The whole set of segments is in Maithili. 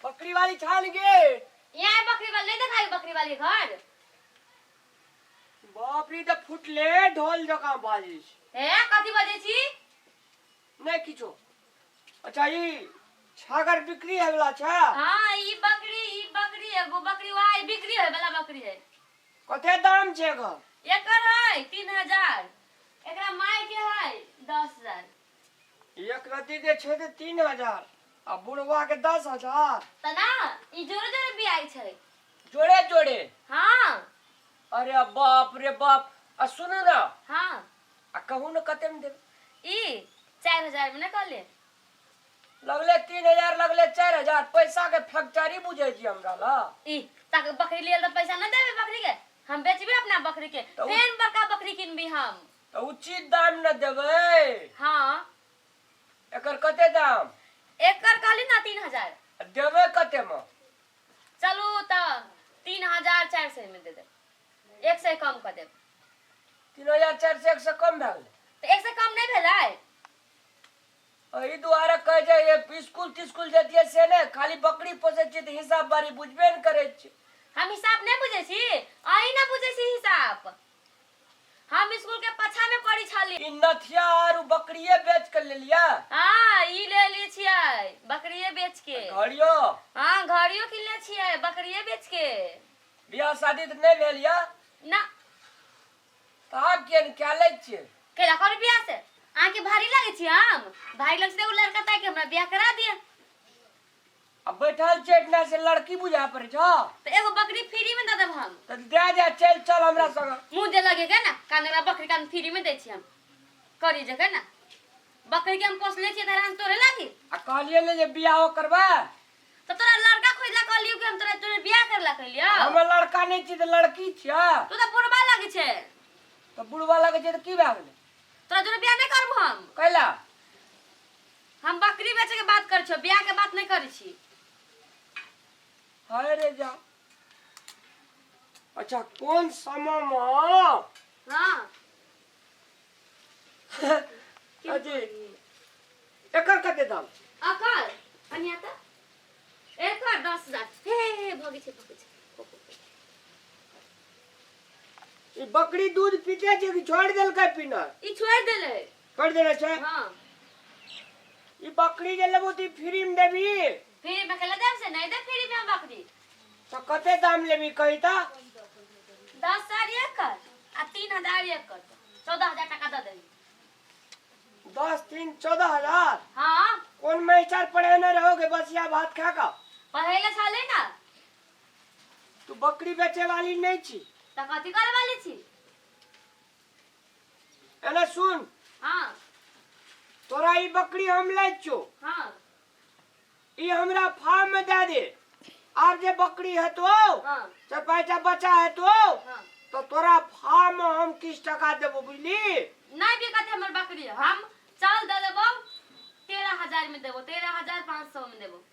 बकरी वाली छान गे। यहाँ बकरी वाली नहीं देखाई, बकरी वाली घर। बाप रे, तऽ फुटले ढोल जकाँ बाजै छै। हे, कथी बजै छी? नहि किछो। अच्छा, ई छागर बिक्री होय वाला छै? हाँ, ई बकरी, ई बकरी, एगो बकरी वहाँ बिक्री होय वाला बकरी है। कते दाम छै एकर? एकर है 3000, एकरा माय के है 10,000। एक रति के छै तऽ 3000 आ बुढ़वा के 10,000। तऽ ना ई जोड़े जोड़े बियाई छै। जोड़े जोड़े? हाँ। अरे बाप रे बाप। आ सुनू ना। हाँ। आ कहू ने, कते में देब? ई 4000 में। ना कहले? लगले 3000, लगले 4000। पैसा के फैक्ट्री बुझै छी हमरा ला? ई तक बकरी लेल तऽ पैसा न देबे? बकरी के हम बेचबे अपना बकरी के। तऽ फेन बड़का बकरी किनबी हम। तऽ उचित दाम न देबै? हाँ। एकर कते दाम? एकर कहली ना 3000। आ देबै कते में? चलू तऽ 3400 में दे देब, 100 कम कऽ देब। 3400, 100 कम भए गेलै। तऽ 100 कम नहि भेलै? एहि दुआरे कहै छै जे स्कूल तिस्कुल जतियै से नहि, खाली बकरी पोसै छियै तऽ हिसाब बारी बुझबे ने करै छियै। हम हिसाब नहि बुझै छी? अहीं ना बुझै छी हिसाब। हम स्कूल के पाछा में पढ़ी छली। ई नथिया आर उ बकरिये बेच के लेलियै? हाँ, ई ले ले छियै बकरिये बेच के। घड़ियो? हाँ, घड़ियो किनले छियै बकरिये बेच के। बियाह शादी तऽ नहि भेल यऽ? ना। तऽ आब किया ने कए लै छियै? केला करू बियाह से? अहाँके भारी लागै छी हम? भारी लगै छै तऽ एगो लड़का ताकि हमरा बियाह करा दिअ। आ बैठल छै एहिठिना से लड़की बुझा पड़ै छौ? तऽ एगो बकरी फ्री में दऽ देब हम। तऽ दए दे, चल चल हमरा संग। मुँह दे लगे के ना कान वाला बकरी कान फ्री में दै छी हम करी जगह ना। बकरी के हम पोसले छियै तऽ तोरे लागी। आ कहलियै ने जे बियाहो करबै। तऽ तोरा लड़का खोजला कहलियौ कि हम तोरा तोरे बियाह करला कहलियौ? हम लड़का नहि छी तऽ लड़की छियै। तू तऽ बुढ़बा लगै छै। तऽ बुढ़बा लगै छै तऽ की भए गेलै? तोरा जोरे बियाह नहि करबो हम। कैला? हम बकरी बेचे के बात करै छियौ, बियाह के बात नहि करै छी। हाय रे जा। अच्छा, कोन समय मे अजी एकर कते दाम? अकर अनिया तऽ एकर 10,000। हे हे हे, भगै छै, भगै छै। ई बकरी दूध पीते छै कि छोड़ि देलकै पीना? ई छोड़ि देलै। छोड़ि देने छै? हाँ। ई बकरी जे लेबो तऽ फ्री में देबी? फ्री में केला देब से? नहीं दे फ्री में हम बकरी। तऽ कते दाम लेबी, कही तऽ? 10,000 एकर आ 3000 एकर, 14,000 टका दऽ देबी। 10 3 14,000? हाँ। कोन मास्टर पढ़ेने रहोगे बसिया भात खा कऽ? पढ़ै छलै ना। तू बकरी बेचे वाली नहीं छी। तऽ कथी करे वाली छी? एने सुन। हाँ। तोरा ई बकरी हम लै छियौ। हाँ। ई हमरा फार्म में दे दे। आब जे बकरी हेतो, चारि पाँचटा बच्चा हेतो, तो तोरा फार्म में हम किछु टका देबो, बुझली? नहीं बिकत हमर बकरी। हम चल दे देबो, 13,000 में देबो, 13,500 में देबो।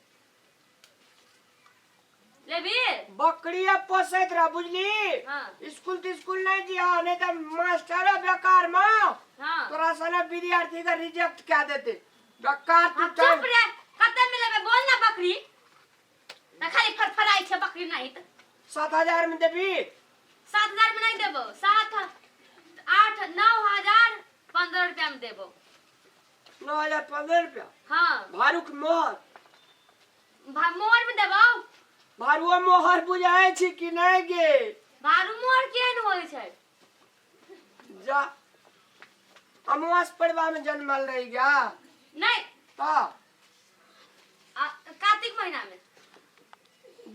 लेबी? बकरी पोसैत रह, बुझली? हाँ। स्कूल तिस्कुल नहीं जिया, नहीं तऽ मास्टर बेकार में तोरा सने विद्यार्थी के रिजेक्ट कए देते बेकार। तू हाँ, चुप रे। कते में लेबे, बोल ना। बकरी तऽ खाली फड़फड़ाई छै बकरी नहीं तऽ। 7000 में देबी? 7000 में नहीं देबो। 7 8 9,015 रुपया में देबो। 9015 रुपया? हाँ। भारुक मोहर? मोहर में देबो। भारुआ मोहर बुझाइ छी कि नहीं गे? भारू मोहर केहन होइ छै? जा, अमावास परिवार में जन्मल रही गया? नहीं। ता कार्तिक महीना में।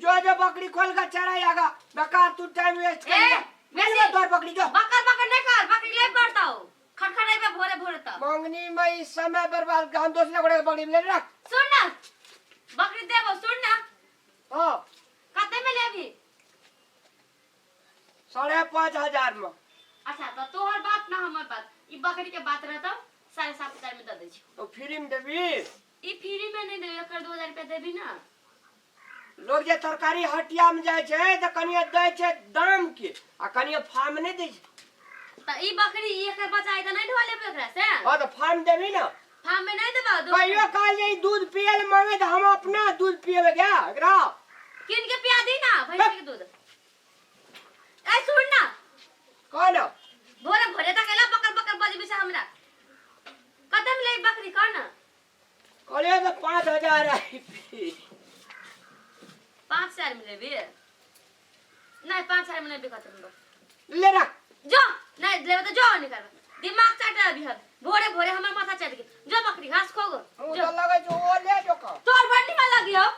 जो जो बकरी खोल के चराएगा। बेकार तू टाइम वेस्ट कर ए, लिया। वैसे- तोर बकरी जो। बकर बकर नहीं कर, बकरी ले पड़ता हो, खड़खड़ाई भोरे भोरे तक। मंगनी में इस समय बर्बाद हम दूसरे गोड़े के बकरी में ले रख। सुन ना, बकरी देबो, सुन ना। हाँ। कते में लेबी? 5500 में। अच्छा, तो तोहर बात ना हमर बात, ई बकरी के बात रहता, 7500 में दे दै छी। तो फ्री में देबी? ई फ्री में नहीं देबी, एकर 2000 रुपया देबी ना। लोग जे तरकारी हटिया में जाइ छै तऽ कनिये दै छै दाम के आ कनिये फार्म नहि दै छै। तऽ ई बकरी, ई एकर बच्चा तऽ नहीं ढोआ लेबे एकरा से? हाँ, तऽ फार्म देबी ना। फार्म में नहीं देबा दूध। कहियो काल जे ई दूध पिए ले मांगे तऽ हम अपना दूध पिएबे गया एकरा। किन के पिया दी ना भैंस के दूध। ए सुन ना। कह ना। भोरे भोरे तक एला बकर बकर बजबी से हमरा। कते मिले बकरी कह ना। कहलिए तऽ 5000 आई। 5000 मिले भी? नहीं 5000 में नहीं बिकत हम। ले रख। जो नहीं लेबे तो जो निकल। दिमाग चाट अभी हम भोरे भोरे हमर माथा चाट के। जो बकरी घास खो गो। मुंह तो लगे जो ओ ले जो का। तोर बड्डी में लगी हो।